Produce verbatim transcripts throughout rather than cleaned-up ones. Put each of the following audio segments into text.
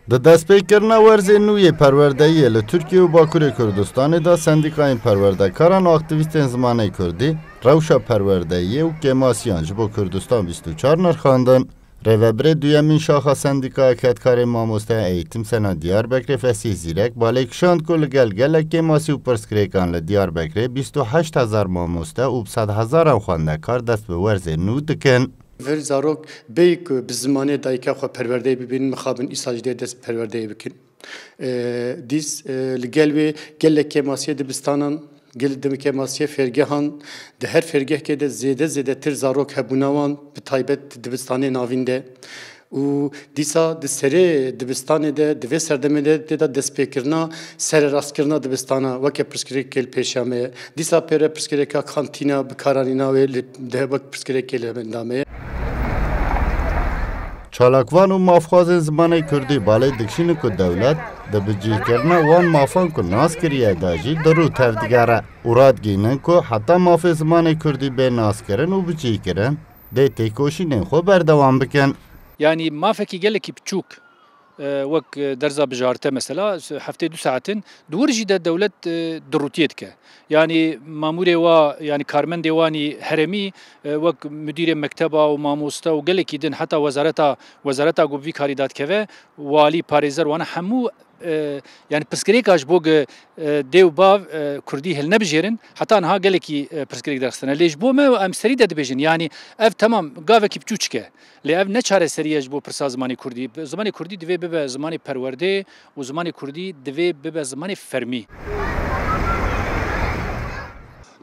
Di destpêkirina werzê nû yê perwerdehiyê li Tirkiye û Bakurê Kurdistanê de sendîkayên perwerdekaran û aktîvîstên zimanê kurdî, rewşa perwerdehiyê û kêmasiyan ji bo Kurdistan bîst û çar nirxandin. Rêvebirê duyemîn şaxa Sendîkaya Kedkarên Mamosteyan Eğitim Sena Diyarbekirê Fesîh Zîrek balê kişand ku li gel gelek kêmasî û pirsgirêkan li Diyarbekirê bîst û heşt hezar mamoste û bi sedhezaran xwendekar dest bi werzên nû dikin. Vir zarok bêyî ku bi zimanê dayika xwe perwerdeyê bibînin, mixabin îsal jî dê dest bi perwerdeyê bikin. E, dîs, e, li gel wê gelek kêmasiyê dibistanan, gelek kêmasiyê fêrgehan, di her fêrgehkê de zêde zêdetir zarok hebûna wan, bi taybet di dibistanê navîn de. Û dîsa di serê dibistanê de, di vê serdemê de tê de destpêkirina sererastkirina dibistana weke pirsgirêkê li pêşiya me ye. Dîsa pê re pirsgirêka kantîna bikaranîna wê li, de wek pirsgirêkê li benda me ye. Çalakvan û mafxwazên zimanê kurdî balê dikişînin ku dewlet di bicihkirina wan mafan ku nas kiriye de jî di rû tevdigere û radigihînin ku heta mafê zimanê kurdî bê naskirin û bicihkirin, dê têkoşînên xwe berdewam bikin. Yanî mafekî gelekî biçûk, e, wek, e, derza bijarte mesela, heftê du saetin, di wir jî de dewlet, e, dirûtiyê dike. Yanî mamûrê wa, yanî karmendê wanî herêmî, e, wek mudîrê mekteba û mamoste û gelekî din, heta wezareta, wezareta ku bi vî karî dadikeve, walî, parêzer, wana hemû, e, yanî pirsgirêka ji bo gi, e, dê û bav, e, kurdî hilnebijêrin, heta niha gelekî, e, pirsgirêk derxistine. Lê ji bo me em serî de dibêjin, yanî ev temam gavekî biçûçik e. Lê ev ne çareserî ye ji bo pirsa zimanê kurdî. Zimanê kurdî divê bibe zimanê perwerdê û zimanê kurdî divê bibe zimanê fermî.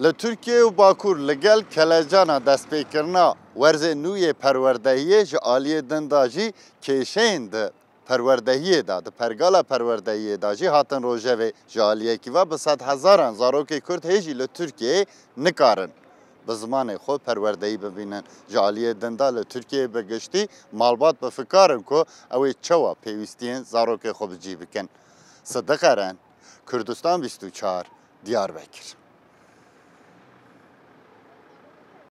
Li Tirkiye û Bakur li gel kelecana destpêkirina werzê nû yê perwerdehiyê ji aliyê din de jî kêşeyên di perwerdehiyê de, di pergala perwerdehiyê de jî hatin rojevê. Ji aliyekî ve bi sedhezaran zarokê kurd hê jî li Tirkiyeyê nikarin bi zimanê xwe perwerdeyî bibînin. Ji aliyê din de li Tirkiyeyê bi giştî malbat bi fikar in ku ew ê çawa pêwîstiyên zarokê xwe bi cî bikin. Sidiq Eren, Kurdistan bîst û çar, Diyarbekir.